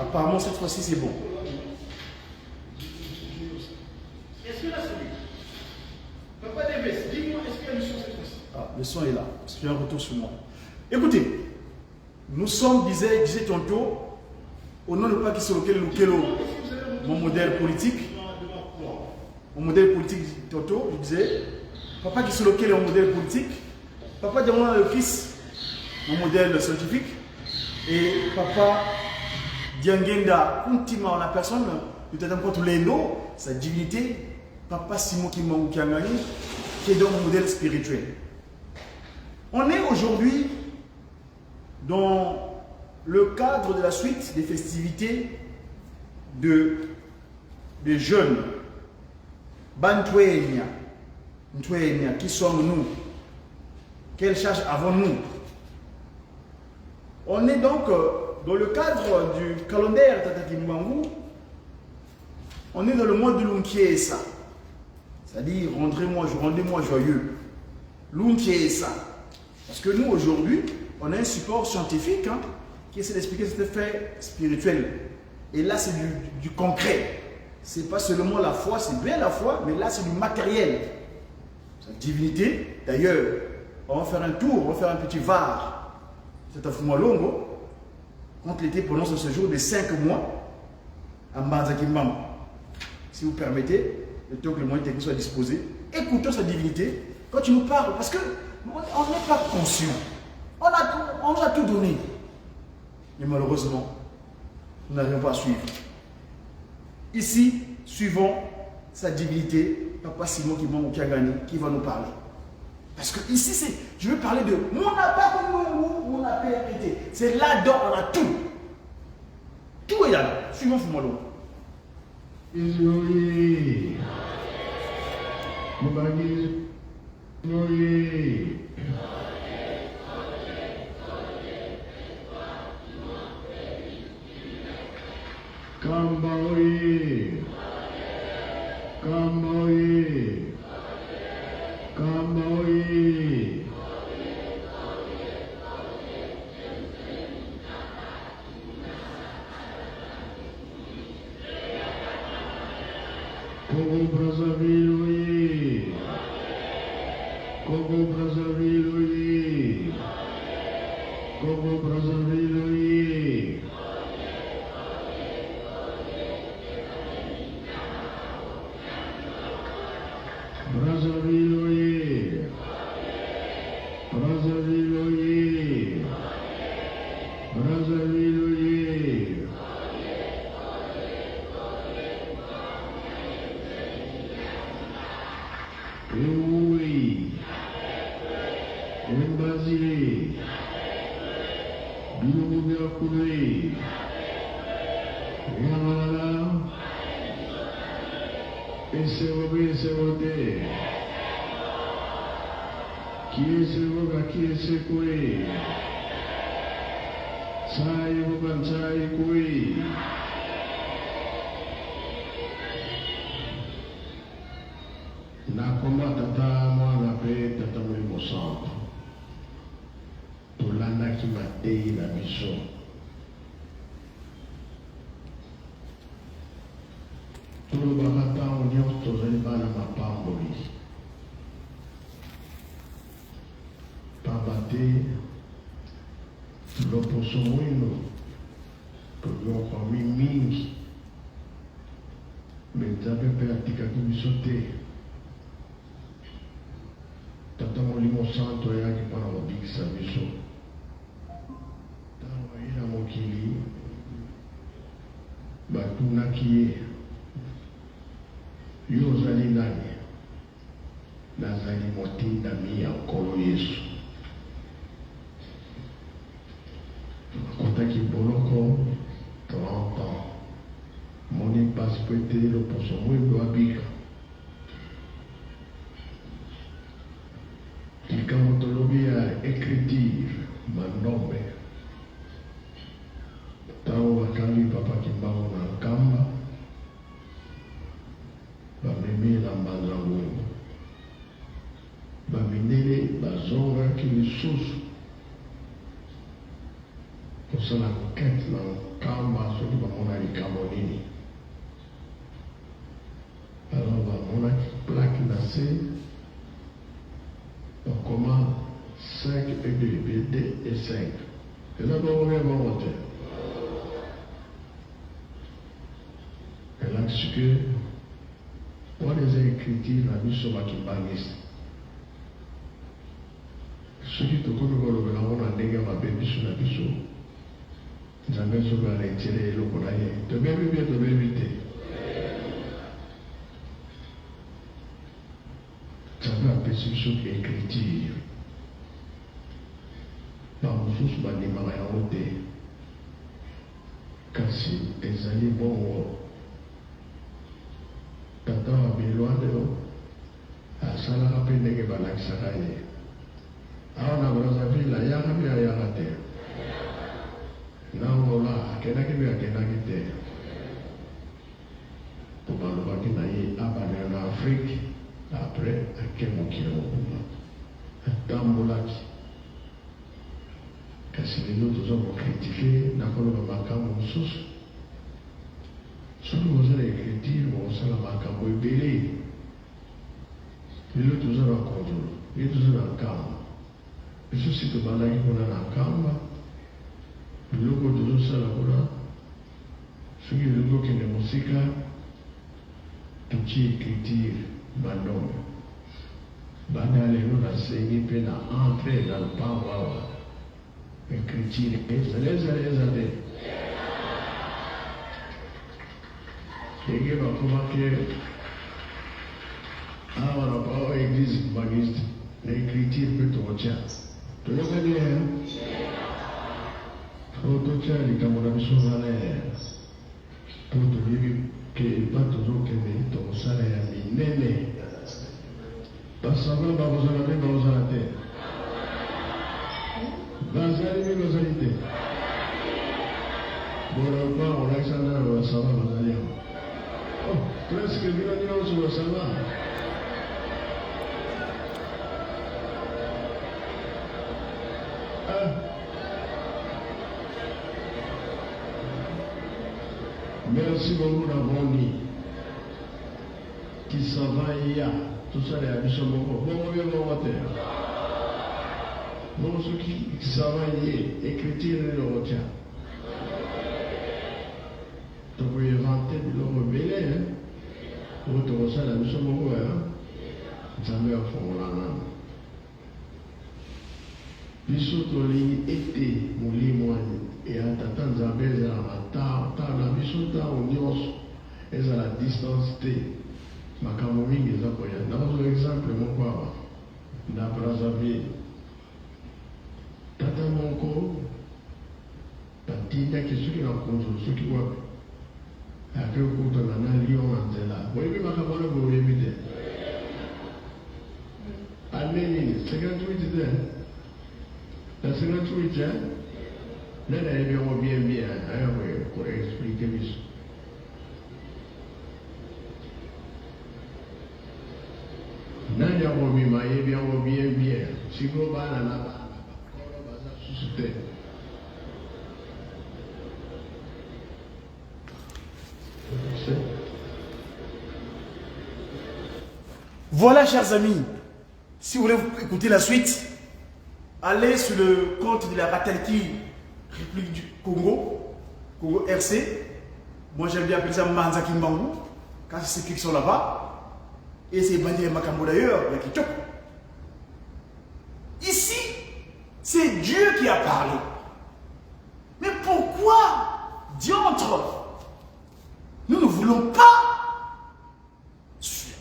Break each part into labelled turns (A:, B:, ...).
A: Apparemment, cette fois-ci, c'est bon.
B: Est-ce que là, c'est mieux? Papa Davis, dis-moi, est-ce qu'il y a le son cette fois-ci?
A: Ah, le son est là, parce qu'il y a un retour sur moi. Écoutez, nous sommes, disait tantôt, au nom de Papa Kisolokele Lukelo, mon modèle politique, mon modèle politique tantôt, je disais, Papa Kisolokele, mon modèle politique, Papa Diamond le fils, mon modèle scientifique, et Papa Diangenda Kuntima, la personne du Tata Mkonto Lendo, sa divinité, Papa Simon Kimbangu Kiangani, qui est donc mon modèle spirituel. On est aujourd'hui dans le cadre de la suite des festivités des jeunes. Bantwenya, Ntwenya, qui sommes-nous? Quelle charge avons-nous? On est donc dans le cadre du calendaire Tata Kimbangu. On est dans le mois de Lunkiesa, c'est-à-dire rendez-moi joyeux. Lunkiesa. Parce que nous, aujourd'hui, on a un support scientifique, hein, qui essaie d'expliquer cet effet spirituel. Et là, c'est du concret. C'est pas seulement la foi, c'est bien la foi, mais là, c'est du matériel. Sa divinité, d'ailleurs, on va faire un tour, on va faire un petit var. C'est un Fumalongo, quand l'été pendant ce séjour de 5 mois, à Mbanza Kimbangu. Si vous permettez, le temps que le moyen technique soit disposé, écoutons sa divinité quand tu nous parles, parce que on n'est pas conscient. On nous a tout donné. Mais malheureusement, nous n'arrivons pas à suivre. Ici, suivons sa divinité, Papa Simon Kimbangu Kiangani, qui va nous parler. Parce que ici, c'est, je veux parler de mon appart, mon APRPT. C'est là-dedans, on a tout. Tout est là. Suivons Fumalo.
C: Congo Brazzaville, oui. Congo Brazzaville, oui. Congo Brazzaville, oui. Brazzaville, oui. Brazzaville, oui. Brazzaville, oui. Oui. Mbazile. Bilobobia Koulé. Yamalala. Esewobe, esewote. Qui est sewoga, qui est secoué? Sai, boban, sai, koui. Nakoma tata mwana mpe tata molimo santo. Tolandaki matei na biso. Tolobaka ntango nyonso tozali bana mapamboli. Pamba te loposo mwindo tonyokwami mingi, me Nzambe mpe atikaki biso te. Tata Molimo Santo ayaki mpona kobikisa biso. Ntango aye na mokili, batunaki ye, yo ozali nani? Nazali motindami ya Nkolo Yesu. Akotaki boloko 30 ans. Moni mpasi po ete loposo mwindo abika. Likambo tolobi ya écriture mandombe. Ntango bakangi Papa Kimbangu na Nkamba, bamemi ye na Mbanza Ngungu. Bamindele bazongaki lisusu. Kosala enquete na Nkamba soki bamona likambo nini. Alors bamonaki plaque na se bakoma 5 et 2 bien 2 et 5. Eza bongo bien bongo te? Elakisi que wana eza ecriture na biso ba kimbanguiste. Soki tokomi kolobela yango na ndenge ya mabe biso na biso, Nzambe soki a retirer eloko na ye, tobebi bien tobebi te? Nzambe apesi biso ecriture, ba mosusu bandimaka yango te, kasi ezali bongo. Tata wa Biluanelo Asalaka pe ndenge balakisaka ye. Awa na Brazzaville ayaka pe ayaka te. Na Angola akendaki pe akendaki te. Po balobaki na ye abandela na Afrique après ake mokili mobimba. Atambolaki. Kasi lelo toza ko critiquer na koloba makambu mosusu. Soki boza na ecriture bokosala makambo ebele. Lelo toza na Kongolo, lelo toza na Nkamba. Biso si tobandaki kuna na Nkamba, biloko tozosala kuna soki elingi kokende mosika totie ecriture Mandombe. Banda lelo nasengi mpe na entre na lopango awa ecriture ezala ezala eza te. Ndenge bakomaki awa na pao eglise kimbanguiste na ecriture mpe tokotia. Toyokani eh? Po totia likambo na biso valeur po toyebi ke epa tozokende tokosala ya minene. Ba savants bakozala pe bakozala te? Bazali pe bazali te? Bona lopango olakisa nano ba savants bazali awa. Oh, presque bino nionso ba savants. Ah. Merci beaucoup na boni. Ki savant eya tosala ya biso moko bongo bien bongo te? Bongo soki savant eye ecriture nini okotia? Toko inventer biloko ebele hein oyo tokosala biso moko hein Nzambe afongola nanu. Biso tolingi ete Molimo ya Tata Nzambe ezala na biso ntango nionso, ezala distance te. Makambo mingi eza koya. Nakozwa exemple moko awa na Brazzaville. Tata moko batindaki soki na Konzo soki wapi, ake kokutana na lion na nzela. Boyebi makambo wana? Boyebi te? Annee nini? 58 te? Na 58 hein? Nani ayebi yango bien bien aya ko expliquer biso. Nani akobima ayebi yango bien bien. Sikoyo bana na bana bakolo baza susu te.
A: Voilà, chers amis, si vous voulez écouter la suite, allez sur le compte de la Ratalki République du Congo, Congo RC. Moi, j'aime bien appeler ça Mbanza Kimbangu, car c'est ceux qui sont là-bas. Et c'est Bandi Makambo d'ailleurs, la Kitoko. Ici, c'est Dieu qui a parlé. Mais pourquoi, diantre, nous ne voulons pas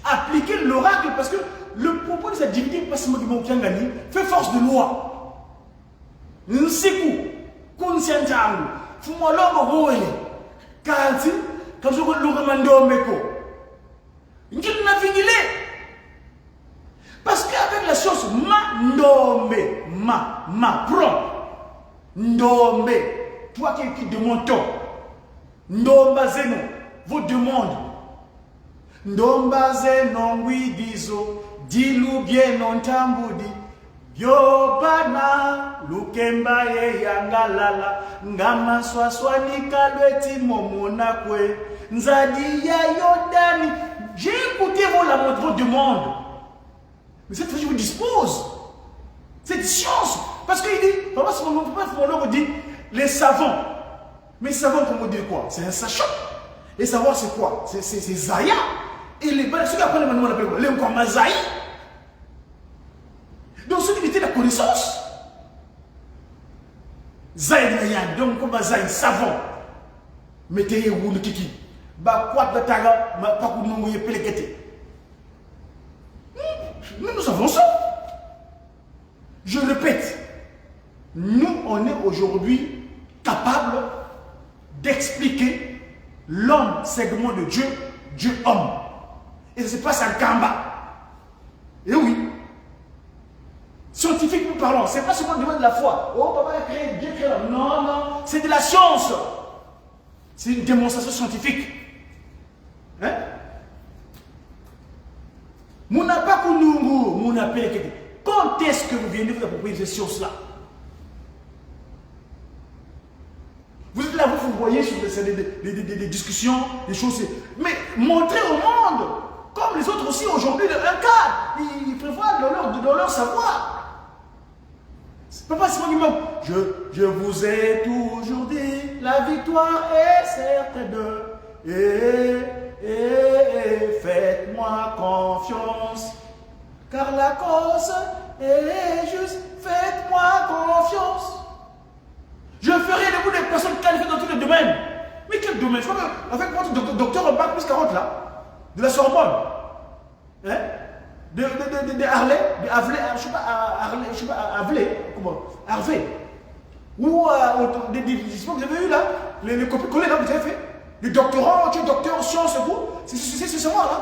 A: appliquer l'oracle parce que le propos de cette divinité, pas seulement fait force de loi. Nsiku, kunsianjangu, fumolongo huwele, kanti, kanzuko lunga mandomeko. Njili na vingile. Parce qu'avec la science, ma ndombe, ma, ma, prends. Ndombe, toi qui, qui demandes ton. Ndomba zeno, vos demandes. Ndomba zeno ngwidizo, dilu bien non tambudi. Yo bana lukemba ye yangalala ngama swaswanika lweti momonakwe nzadi ya yodani. J'ai écouté vos lamentations, vos demandes. Mais cette fois, je vous dispose. Cette science. Parce qu'il dit, papa, mon dit, les savants. Mais savants, comment dire quoi? C'est un sachant. Et savoir, c'est quoi? C'est Zaya. Et les ceux qui apprennent les manuels, on appelle quoi? Les Nkwamazaï. Donc, ceux qui étaient la connaissance. Zaya, donc, comme Zaya, savant. Mettez vous kiki. Ba quoi bataga, ma pakou nongo ye pelekete. Nous, nous avons ça. Je répète, nous, on est aujourd'hui capable d'expliquer l'homme segment de Dieu, Dieu homme. Et ça se passe à Gamba. Et oui. Scientifique, nous parlons. C'est pas seulement le de la foi. Oh, papa a créé, Dieu crée l'homme. Non, non. C'est de la science. C'est une démonstration scientifique. Hein? Muna Mouna. Quand est-ce que vous venez vous approprier ces sciences-là? Vous êtes là, vous vous voyez sur des discussions, des choses. Mais montrez au monde, comme les autres aussi aujourd'hui, un cas, ils prévoient dans leur savoir. Papa Simon Kimbangu, je vous ai toujours dit, la victoire est certaine. Et faites-moi confiance, car la cause est juste. Faites-moi confiance. Je ferai de vous des personnes qualifiées dans tous les domaines. Mais quel domaine? Je crois qu'avec votre docteur en bac plus 40 là, de la Sorbonne, hein? De Harley, de Havley, je sais pas, Harley, je sais pas, Havley, comment? Harvey. Ou des discours que vous avez eu là, les copier-coller là que vous avez fait. Les doctorants, tu es docteur en sciences et tout, c'est ce savoir là.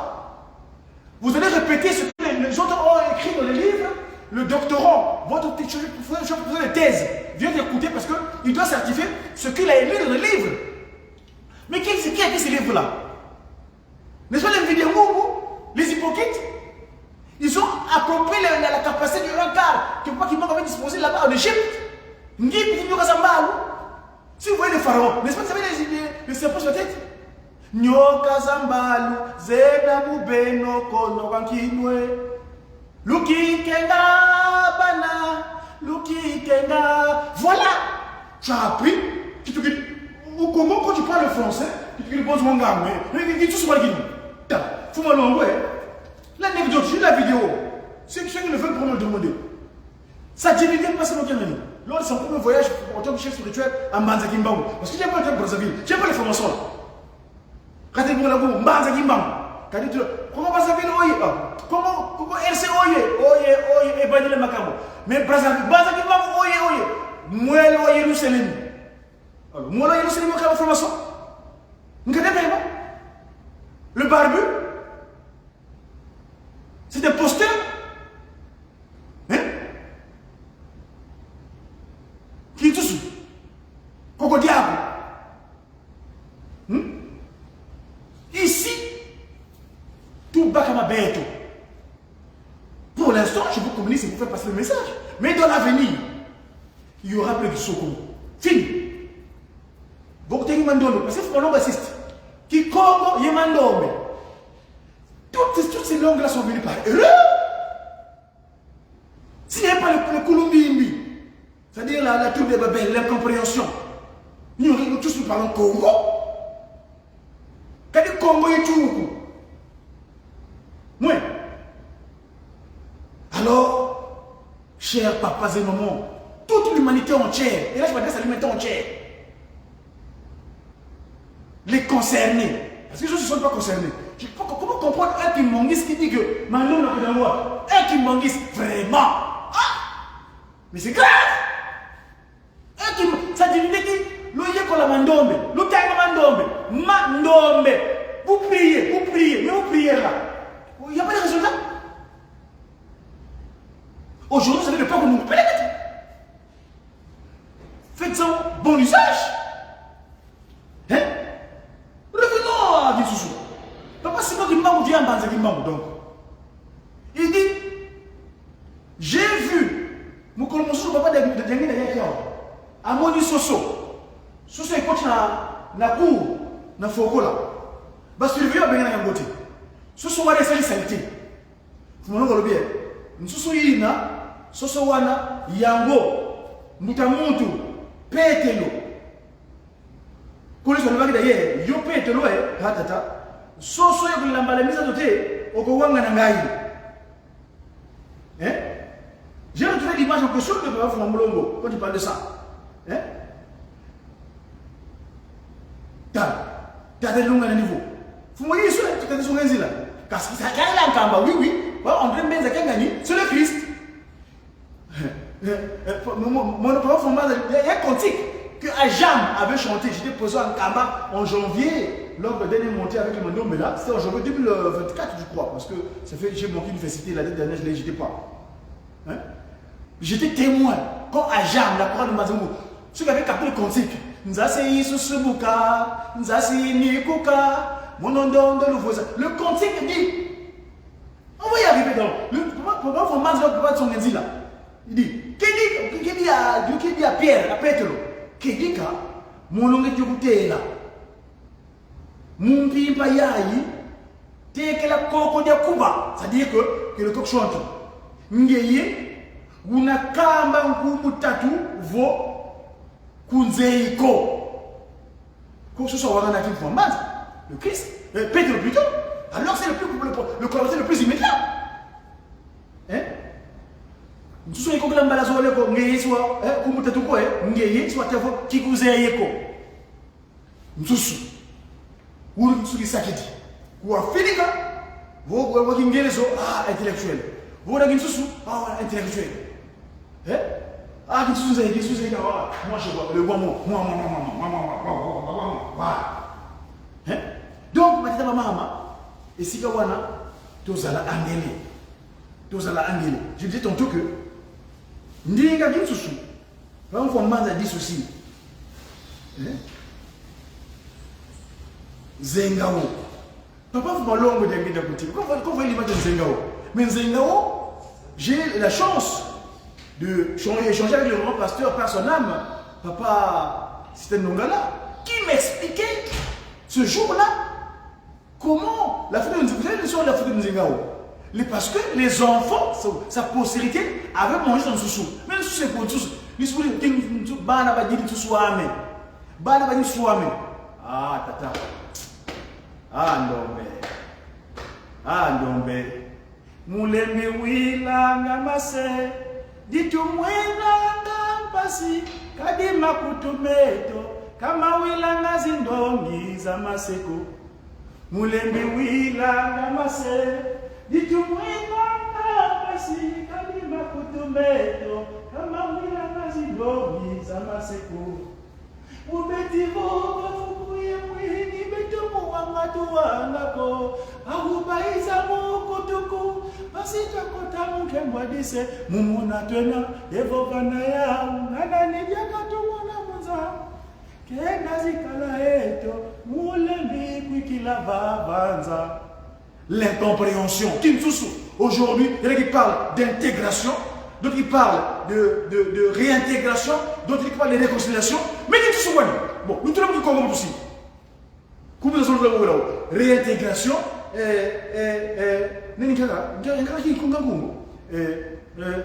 A: Vous allez répéter ce que les autres ont écrit dans les livres. Le doctorant, votre chef de thèse, vient d'écouter parce qu'il doit certifier ce qu'il a écrit dans le livre. Mais qui a écrit ces livres-là? N'est-ce pas les vidéos, les hypocrites? Ils ont approprié la capacité du un quart que qui manque avait disposé là-bas en Égypte. Si vous voyez le pharaon, n'est-ce pas, vous savez les serpents sur la tête? Nyoka zambalu, zena mubeno kono kankinwe. Luki kenga bana, luki kenga. Voilà! Tu as appris. Au Congo, quand tu parles français, tu te dis bon, mais tu L'anecdote, j'ai la vidéo. Ceux qui le veulent pour me demander. Ça diminue pas seulement qu'un ami. Lors de son premier voyage en tant que chef spirituel à Mbanza Kimbangu. Parce que j'ai pas été à Brazzaville, j'ai pas les formations là. Mbanza Kimbangu. Comment Brazzaville oye? Comment RC oye? Oye, oye, et Badile Makambo. Mais Brazzaville, Mbanza Kimbangu oye, oye. Mouel oye Yerusalem. Alors, Mouel oye Yerusalem, quelle formation? Le barbu? C'est des posteurs? Hein? Qui est tout Coco diable. Ici, tout Bakama Beto. Pour l'instant, je vous communique, c'est pour faire passer le message. Mais dans l'avenir, il y aura plus de Soko. Fini. Parce que mon langue assiste. Qui Congo, Yemandome. Toutes ces langues-là sont venues par erreur. S'il n'y avait pas le Kulumbimbi, c'est-à-dire la tour de Babel, l'incompréhension, nous tous nous parlons Congo. Quand le Congo est tout. Oui. Alors, chers papas et mamans, toute l'humanité entière, et là je m'adresse à l'humanité entière, les concernés, parce que les autres ne sont pas concernés. Comment comprendre un kimbanguiste qui dit que maintenant on a loi? Un kimbanguiste, vraiment? Ah! Mais c'est grave! Un qui, ça dit qui? L'oye kola mandombe, l'otanga mandombe, mandombe. Vous priez, mais vous priez là. Il n'y a pas de résultat. Aujourd'hui, vous avez le peuple nous plaît. Faites-en bon usage. Hein? Revenons à Gitsusu. Papa Simon Kimbangu vient en Kimbangu donc. Il dit, j'ai vu Diangenda ayaki awa amoni soso soso ekoti na na cour na fokola ba surveillant babenganaki yango te soso wana esali salite Monoko alobi eh, nsusu yina soso wana yango mbuta muntu petelo kolisi alobaki na ye yo petelo e eh, ha tata soso ya kolambala misato te okowanga na ngai eh? J'ai retrouvé l'image en question de Papa Flambolongo quand tu parles de ça. Hein? Tala, tala longa na niveau. Fumo Yesu tukati songa nzila. Kasi sakala nkamba oui oui, ba André Mbenza kengani, c'est le Christ. Mon papa Fumba, il y a un cantique que Ajam avait chanté. J'étais présent à Nkamba en janvier, lors de la dernière montée avec le Mandombe là. C'était en janvier 2024, je crois, parce que ça fait, j'ai manqué l'université l'année dernière, je n'étais pas. Hein? J'étais témoin quand Ajam, la chorale de Mazungu, ceux qui avaient capté le cantique, Nzasi Isusubuka, Nzasi Nikuka, Monondondo Luvoza. Le cantique dit, on va y arriver dans le papa Fombanza, papa Tsongenzi là. Il dit, qui dit à qui dit à Pierre, à Petro, qui dit ka molonge tokutela mumpimpa yayi tekela koko dia kuba c'est-à-dire que que le coq chante ngeye unakamba nkumu tatu vo kunzeiko ko soso wana na kimfwa mbanza le Christ euh, Pedro plutôt alors c'est le plus le, le collaborateur le plus immédiat hein nsusu ikokela mbala zoleko ngeye swa eh, kumutatu ko eh, ngeye swa tevo kikuzeyeko nsusu uri nsusu kisakiti kuwafilika vo wakingelezo ah intellectuel vona kinsusu ah intellectuel eh ah kinsusu nzai kinsusu nzai ah moi je vois le moi moi moi moi moi moi moi moi moi moi moi hein donc batata ba mama esika wana tozala angele tozala angele je disais tantôt que ndinga kinsusu Papa Mbanza dit ceci. Hein? Zengao. Papa Malongo Diangenda Kuti. Quand vous voyez l'image de Zengao. Mais Zengao, j'ai la chance de échanger avec le grand pasteur par son âme, papa Système Nongala, qui m'expliquait ce jour-là comment la photo de vous savez le la photo de Nzengao. Parce que les enfants, sa postérité, avaient mangé son sous-sous. Même sous c'est pour sous bana badili tusuame bana badili tusuame ah tata ah ndombe ah ndombe mulembi wilanga mase ditumwilanga mpasi kadima kutumeto kama wilanga zindongi za maseko mulembi wilanga mase ditumwilanga mpasi kadima kutumeto kama wilanga zindongi za maseko Mubeti vobafukuye mwini beto muwanga tuwangako ahubaiza mukutuku basitakota mukembwadise mumuna twena evovana yau nananidyakatumona munza kena zikala eto mulembi kwikila vavanza l'incompréhension. Kinsusu, aujourd'hui, il y en a qui parlent d'intégration, d'autres qui parlent de, de, de réintégration, d'autres qui parlent de réconciliation. Mais Kinsusu, bon, nous trouvons du Congo aussi. Réintégration,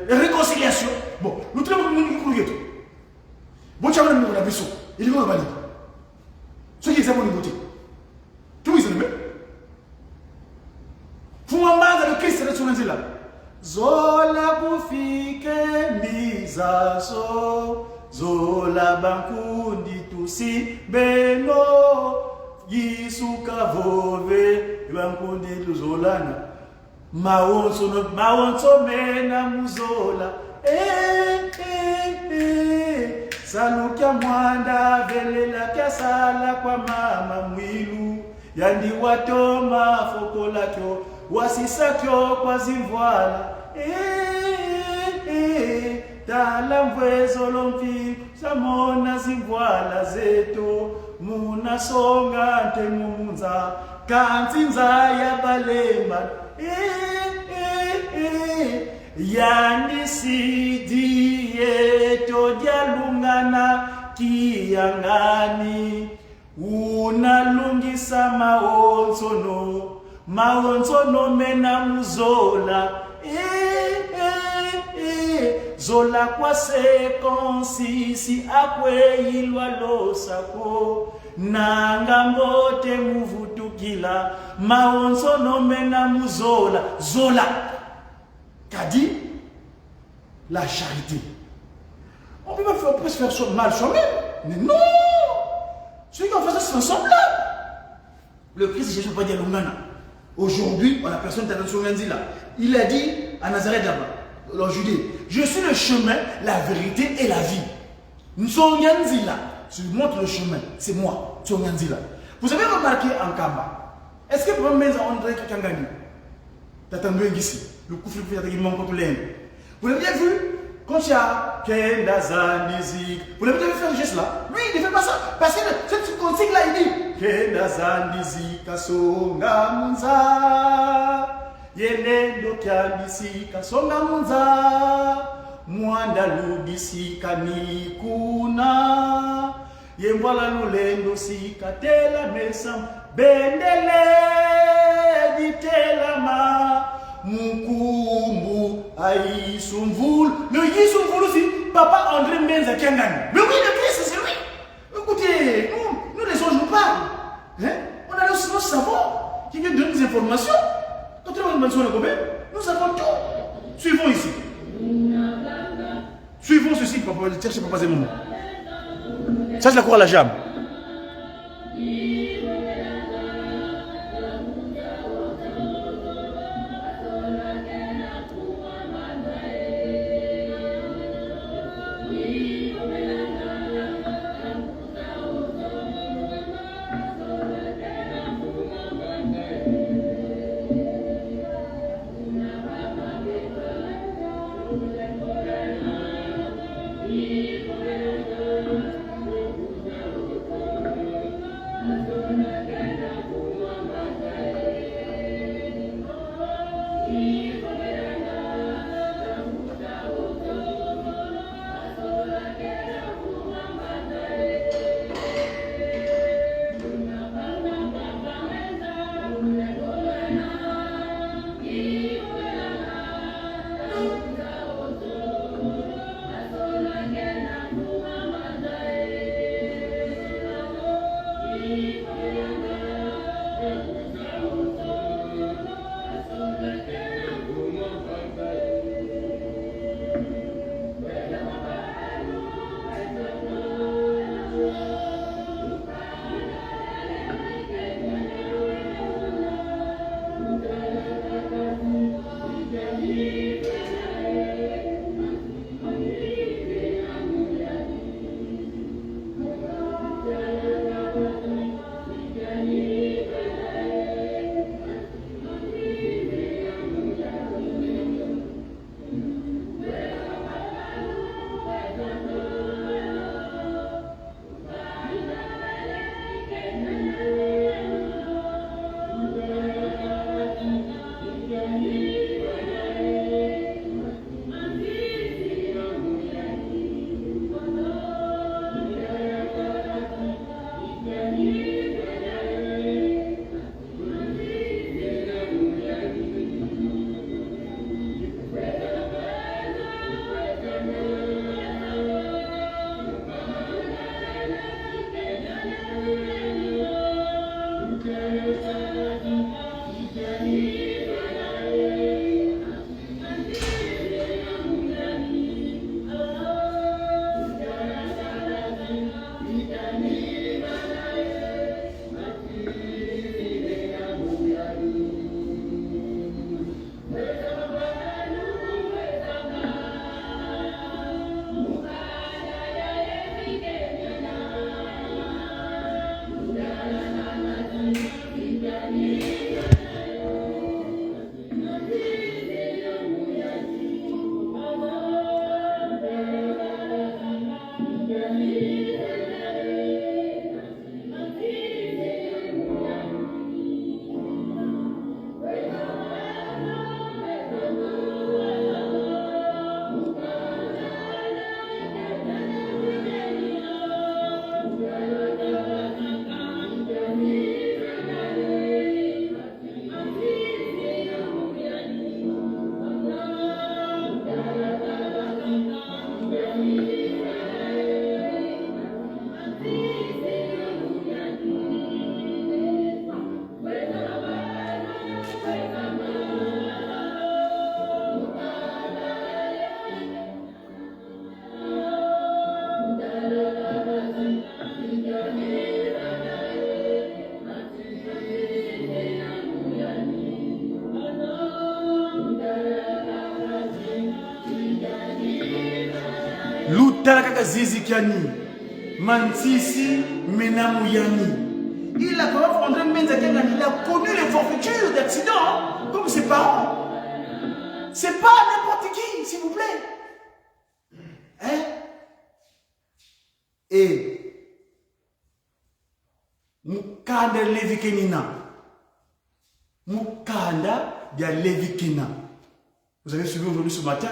A: réconciliation. Bon, nous trouvons du Congo. Bon, tu as un il est valide. Ce qui est bolingo te. Tout ezali me. Funga mbanza le Christ na nzela. Zola kufike mbizaso zola bankundi tusi beno yisuka vove bankundi tuzolana Mawonso no mawonso mena muzola eh eh eh salukia mwanda velela kya sala kwa mama mwilu yandi watoma fokolakyo wasisakyo kwa zimvwala eh eh tala mvwezo lomfi samona zimvwala zetu munasonga ntemumunza kanti nzaya balemba eh, eh, eh. yandisidiye todya Kiangani unalungisa maonzono maonzono mena muzola eh, eh, eh. Zola kwa sekonsisi akweyilwa losako nanga mbote muvutukila maonzono mena muzola zola kadi la charité. On peut pas faire, on peut se faire mal soi-même. Mais non! Ceux qui ont fait ça, c'est semblable. Le Christ Jésus pas dire Lungana. Aujourd'hui, on a personne là. Il a dit à Nazareth là-bas, en Judée, je suis le chemin, la vérité et la vie. Nzonganzila, je vous montre le chemin, c'est moi, Nzonganzila. Vous avez remarqué en Kamba, est-ce que vous pouvez André Kakangani, Tata Ngisi, le coup vous l'avez bien vu? Quand il y a Kenda Zandizik, vous l'avez déjà vu faire ce geste là? Lui, il ne fait pas ça. Parce que cette consigne là, il dit Kenda Zandizik, Songa Munza, Yelendo Kyandisika, Songa Munza, Mwanda Ludisika Nikuna, Yembwala Lulendo Sika Tela Mesa, Bendele Ditelama, Mukumbu Aïsumvul. Le Yisumvul aussi, papa André Mbenza Kiangani. Mais oui, le Christ, c'est lui. Écoutez, nous, nous les anges nous parlent. Hein? On a le savant qui vient donner des informations. Quand on a nous avons tout. Suivons ici. Suivons ceci, papa. Cherchez papa Zémomo. Ça, c'est la cour à la jambe. Lutala kaka Zizi Kiani, Mansisi Menamuyani. Il a quand même André Mbenza Kiangani, il a connu les forfaitures d'accidents, hein, comme ses parents. C'est pas n'importe qui, s'il vous plaît. Hein? Et Mukanda Levikenina. Mukanda dia Levikina. Vous avez suivi aujourd'hui ce matin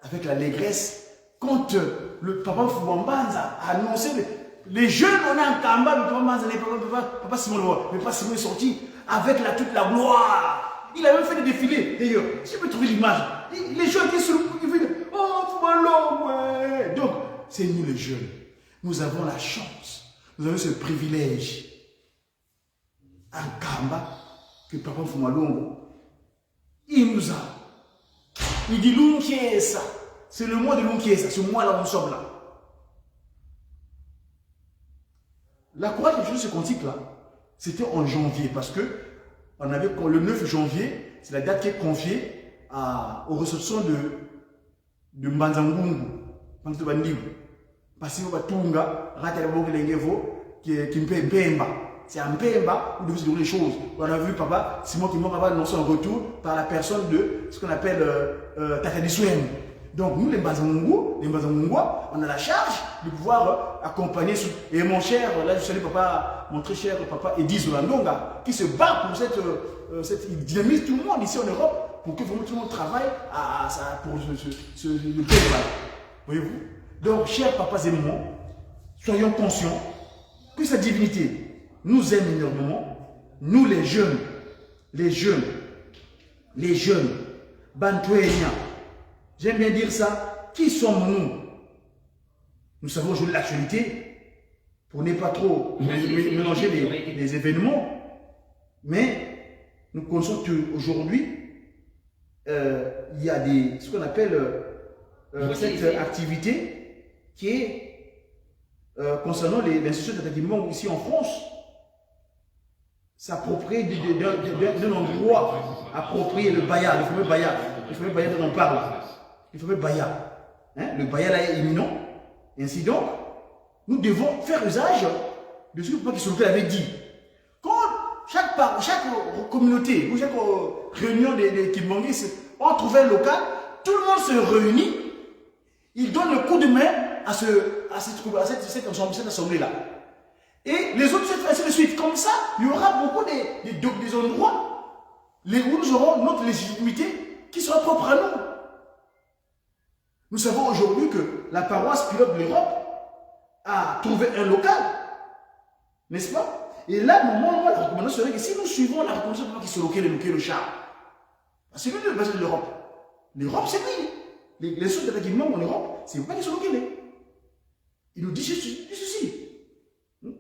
A: avec l'allégresse quand euh, le papa Fouambanza a annoncé les, les jeunes, on est en Kamba, le papa Mbanza, papa, papa, Simon, le papa Simon est sorti avec la, toute la gloire. Il a même fait des défilés, d'ailleurs. Si je peux trouver l'image. Les jeunes étaient sur le Oh, Foumalon, ouais. Donc, c'est nous les jeunes. Nous avons la chance, nous avons ce privilège. En Kamba, que papa Fumalongo, il nous a. Il dit Lunkiesa. C'est le mois de Lunkiesa, ce mois-là où nous sommes là. La croix de ce cantique-là, c'était en janvier, parce que on avait le 9 janvier, c'est la date qui est confiée à, aux ressortissants de, de Mbanzangungu, Bandibu. Parce que Batunga, Kimpemba. C'est à Mpemba où devait se dérouler les choses. On a vu papa Simon Kimbangu va annoncer un retour par la personne de ce qu'on appelle euh, euh, Donc nous, les Mbazangungu, les Mbazangungwa, on a la charge de pouvoir euh, accompagner. Et mon cher, là je salue papa, mon très cher papa Eddy Zolandonga, qui se bat pour cette, euh, cette il dynamise tout le monde ici en Europe, pour que vraiment tout le monde travaille à, à, pour ce, ce, ce, le Voyez-vous Donc, chers papas et mamans, soyons conscients que sa divinité nous aime énormément, nous les jeunes, les jeunes, les jeunes, Bantouénia, j'aime bien dire ça, qui sommes-nous Nous savons jouer l'actualité, pour ne pas trop mélanger les, les événements, mais nous connaissons qu'aujourd'hui, euh, il y a des, ce qu'on appelle euh, cette activité qui est euh, concernant les, l'institution d'attaquement ici en France, s'approprier d'un endroit approprié, le Baya, le fameux Baya, le fameux Baya dont on parle, le fameux Baya. Hein, le Baya là est imminent. Ainsi donc, nous devons faire usage de ce que Papa Kissolouké avait dit. Quand chaque, chaque communauté ou chaque réunion des, des Kimbanguistes, on trouvait un local, tout le monde se réunit, il donne le coup de main à, ce, à cette, à cette, cette, cette assemblée-là. Et les autres, ainsi de suite. Comme ça, il y aura beaucoup des, des, des endroits où nous aurons notre légitimité qui sera propre à nous. Nous savons aujourd'hui que la paroisse pilote de l'Europe a trouvé un local, n'est-ce pas Et là, normalement, la recommandation serait que si nous suivons la recommandation qui se loquait le le chat, c'est lui le base de l'Europe. L'Europe, c'est lui. Les, les autres qui manquent en Europe, c'est pas qui se loquait. Il nous dit ceci. Dit ceci. Hmm?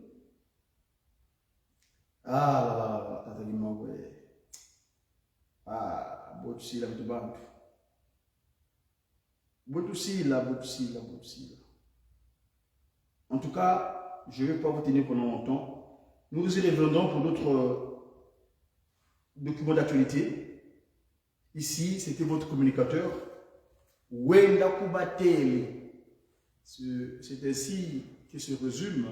A: Ah là là, là, Ah, botusila bantu. Botusila, botusila, botusila. En tout cas, je ne vais pas vous tenir pendant longtemps. Nous y reviendrons pour d'autres euh, documents d'actualité. Ici, c'était votre communicateur, Wenda Kubatele. C'est ainsi que se résume,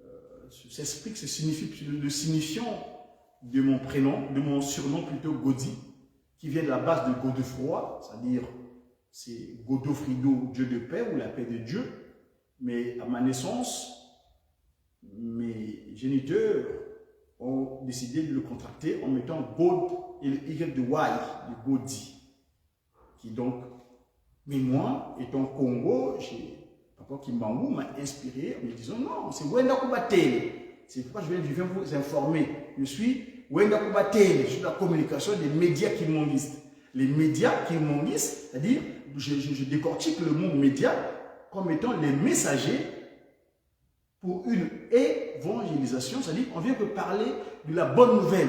A: euh, s'explique, se signifie, le signifiant de mon prénom, de mon surnom plutôt Godi, qui vient de la base de Godefroy, c'est-à-dire c'est Godofrido, Dieu de paix ou la paix de Dieu. Mais à ma naissance, mes géniteurs ont décidé de le contracter en mettant God et le Y de Y, de Godi. Qui donc, mais moi, étant Congo, j'ai, papa Kimbangu m'a inspiré en me disant non, c'est Wenda Kubatele. C'est pourquoi je viens, je viens vous informer. Je suis Wenda Kubatele, je suis la communication des médias kimbanguistes. Les médias kimbanguistes, c'est-à-dire, je, je, je décortique le mot média comme étant les messagers pour une évangélisation, c'est-à-dire on vient que parler de la bonne nouvelle.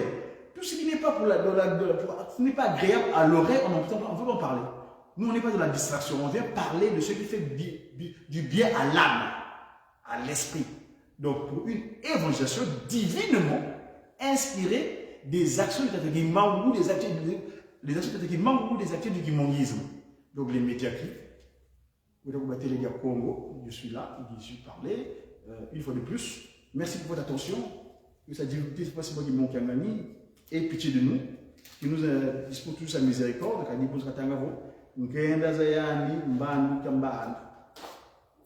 A: Tout ce qui n'est pas pour la, de la, de la, pour, ce n'est pas agréable à l'oreille, on ne veut pas en parler. Nous, on n'est pas dans la distraction, on vient parler de ce qui fait du bien à l'âme, à l'esprit. Donc, pour une évangélisation divinement inspirée des actions du Tata ou des actions, des actions du ou des actions du kimbanguisme. Donc, les médias qui Congo, je suis là, je suis parlé. Une fois de plus, merci pour votre attention. Que sa divinité, c'est pas si moi qui manque un ami, et pitié de nous, qui nous dispose toujours sa miséricorde, car nous nkenda zayani mbandu kambandu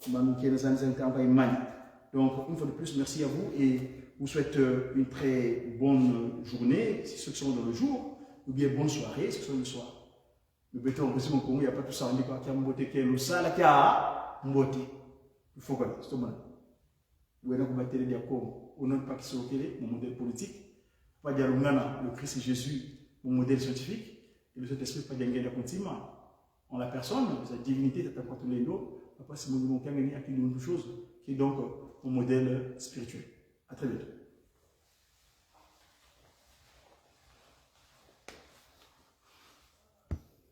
A: mbandu kenda zani. Donc, une fois de plus, merci à vous et vous souhaite une très bonne journée, si ceux qui sont dans le jour, ou bien bonne soirée, si ceux qui sont le soir. Le béton, au Congo, il n'y a pas tout ça. On dit quoi? Qu'il y a mbote, qu'il y a le sala, qu'il y a mbote. Il faut quoi? C'est tout le monde. Au nom de Pakisokele, mon modèle politique. Pas Dialungana, le Christ Jésus, mon modèle scientifique. Et le Saint-Esprit, pas Diangela Kontima. En la personne, sa divinité, Tata Kwatulendo, Papa Simon Kangani, a qui chose, qui est donc mon modèle spirituel. À très bientôt.